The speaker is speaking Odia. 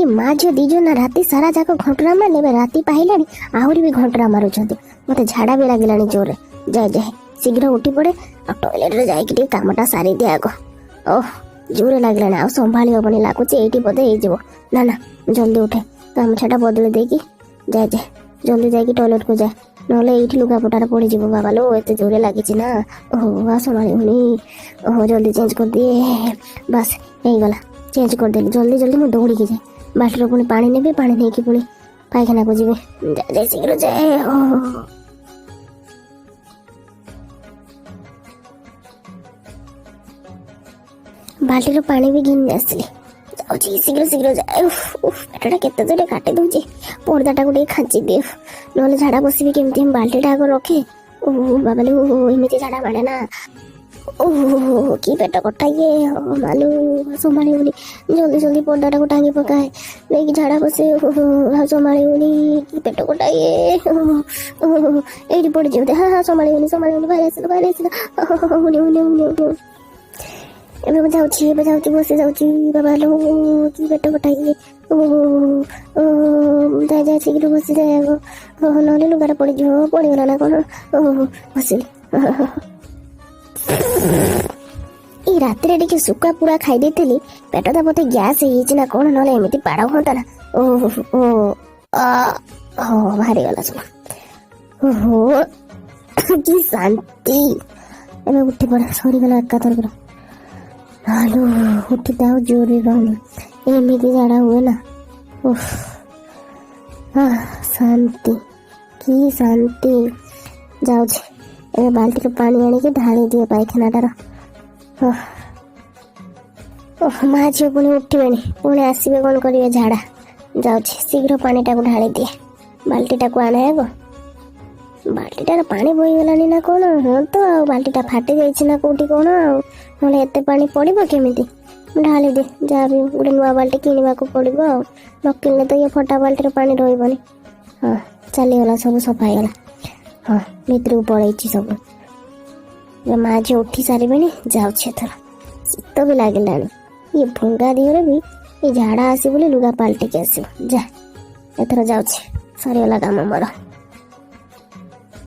ଏ ମା ଝିଅ ଦି ଜଣ ରାତି ସାରା ଯାକ ଘଣ୍ଟରା ମାରିଲେ। ଏବେ ରାତି ପାହିଲାଣି, ଆହୁରି ବି ଘଣ୍ଟରା ମାରୁଛନ୍ତି। ମତେ ଝାଡା ବି ଲାଗିଲାଣି ଜୋରରେ। ଯାଏ ଯାଏ, ଶୀଘ୍ର ଉଠି ପଡେ ଆଉ ଟଏଲେଟରେ ଯାଇକି ଟିକେ କାମଟା ସାରିଦିଏ ଆଗ। ଓହ, ଜୋରେ ଲାଗିଲାଣି, ଆଉ ସମ୍ଭାଳି ହବନି ଲାଗୁଛି। ଏଇଠି ବୋଧେ ହେଇଯିବ। ନା ନା, ଜଲ୍ଦି ଉଠେ, ଗାମୁଛାଟା ବଦଳି ଦେଇକି ଯାଏ। ଯାଏ, ଜଲ୍ଦି ଯାଇକି ଟଏଲେଟକୁ ଯାଏ, ନହେଲେ ଏଇଠି ଲୁଗାପଟାରେ ପଡ଼ିଯିବ। ବାବା ଲୋ, ଏତେ ଜୋରେ ଲାଗିଛି ନା। ଓହୋ, ଆଉ ସମ୍ଭାଳି ହଉନି। ଓହୋ, ଜଲ୍ଦି ଚେଞ୍ଜ କରିଦିଏ। ବାସ୍, ହେଇଗଲା, ଚେଞ୍ଜ କରିଦେଲି। ଜଲ୍ଦି ଜଲ୍ଦି ମୁଁ ଦୌଡ଼ିକି ଯାଏ, ବାଲ୍ଟିରୁ ପୁଣି ପାଣି ନେବି, ପାଣି ନେଇକି ପୁଣି ପାଇଖାନାକୁ ଯିବି। ଯାଏ ଯାଏ, ଶୀଘ୍ର ଯାଏ। ଓହୋ, ବାଲ୍ଟିରୁ ପାଣି ବି ଘିନି ଆସିଲି। ଯାଉଛି, ଶୀଘ୍ର ଶୀଘ୍ର ଯାଏ। ଉଫ୍ ଉଫ୍, ପେଟଟା କେତେ ଜୋରେ କାଟି ଦଉଛି। ପର୍ଦାଟାକୁ ଟିକେ ଖାଞ୍ଚି ଦିଏ, ନହେଲେ ଝାଡ଼ା ବସିବି କେମିତି? ମୁଁ ବାଲ୍ଟିଟା ଆଗ ରଖେ। ଓହୋ ବାବାଲି, ଓହୋ, ଏମିତି ଝାଡ଼ା ମାଡ଼େ ନା। ଓହୋ, କି ପେଟ କଟା ଇଏ। ମାଲୁ, ସମ୍ଭାଳି ହଉନି। ଜଲ୍ଦି ଜଲ୍ଦି ପର୍ଦାଟାକୁ ଟାଙ୍ଗି ପକାଏ, ନେଇକି ଝାଡ଼ା ବସେ। ଓହୋ, ଆଉ ସମ୍ଭାଳି ହଉନି, କି ପେଟ କଟା ଇଏ। ଓହୋ, ଏଇଠି ପଡ଼ିଯିବ। ହଁ ହଁ, ସମ୍ଭାଳି ହଉନି, ସମ୍ଭାଳି ହଉନି। ବାହାରି ଆସିଲା, ବାହାରି ଆସିଲା। ହଉନି ହଉନି ହଉନି ହଉନି। ଏବେ ମୁଁ ଯାଉଛି, ଏବେ ଯାଉଛି, ବସି ଯାଉଛି। ବାବା ଲୋ, କି ପେଟ କଟା ଇଏ। ଓହୋ, ଯାଏ ଯାଏ, ଶୀଘ୍ର ବସିଯାଏ ଆଗ। ଓହୋ, ନହେଲେ ଲୁଗାଟା ପଡ଼ିଯିବ। ପଡ଼ିଗଲା ନା କ'ଣ? ଓହୋ, ବସିଲି। ଏଇ ରାତିରେ ଟିକେ ଶୁଖୁଆ ପୁଡ଼ା ଖାଇ ଦେଇଥିଲି, ପେଟଟା ବୋଧେ ଗ୍ୟାସ୍ ହେଇଯାଇଛି ନା କ'ଣ, ନହେଲେ ଏମିତି ପାଡ଼ ହୁଅନ୍ତା ନା। ଓହୋ, ଓ ହୋ, ବାହାରିଗଲା ସବୁ। ଓହୋ, କି ଶାନ୍ତି! ଏବେ ଉଠି ପଡ଼େ, ସରିଗଲା ଏକାଥରକର। ଆଲୋ, ଉଠିତେ ଆଉ ଜୋର ବି ପାଉନି। ଏମିତି ଝାଡ଼ା ହୁଏ ନା। ଉଫ୍, ଶାନ୍ତି, କି ଶାନ୍ତି! ଯାଉଛି, ଏବେ ବାଲ୍ଟିରୁ ପାଣି ଆଣିକି ଢାଳି ଦିଏ ପାଇଖାନାଟାର। ଓହ, ମା ଝିଅ ପୁଣି ଉଠିବେଣି, ପୁଣି ଆସିବେ, କ'ଣ କରିବେ ଝାଡ଼ା। ଯାଉଛି, ଶୀଘ୍ର ପାଣିଟାକୁ ଢାଳି ଦିଏ। ବାଲ୍ଟିଟାକୁ ଆଣେ ଆଗ। ବାଲ୍ଟିଟାର ପାଣି ବୋହିଗଲାଣି ନା କ'ଣ? ହଁ ତ, ଆଉ ବାଲ୍ଟିଟା ଫାଟି ଯାଇଛି ନା କୋଉଠି କ'ଣ ଆଉ, ନହେଲେ ଏତେ ପାଣି ପଡ଼ିବ କେମିତି? ଢାଳି ଦେ। ଯାହା ବି ଗୋଟେ ନୂଆ ବାଲ୍ଟି କିଣିବାକୁ ପଡ଼ିବ, ଆଉ ନ କିଣିଲେ ତ ଇଏ ଫଟା ବାଲ୍ଟିରେ ପାଣି ରହିବନି। ହଁ, ଚାଲିଗଲା, ସବୁ ସଫା ହେଇଗଲା। ହଁ, ଭିତରକୁ ପଳେଇଛି ସବୁ। ଏବେ ମା ଝିଅ ଉଠି ସାରିବେଣି। ଯାଉଛି ଏଥର, ଶୀତ ବି ଲାଗିଲାଣି। ଇଏ ଭଙ୍ଗା ଦିହରେ ବି ଏ ଝାଡ଼ା ଆସିବ ବୋଲି ଲୁଗା ପାଲଟିକି ଆସିବ। ଯା, ଏଥର ଯାଉଛି, ସରିଗଲା କାମ ମୋର।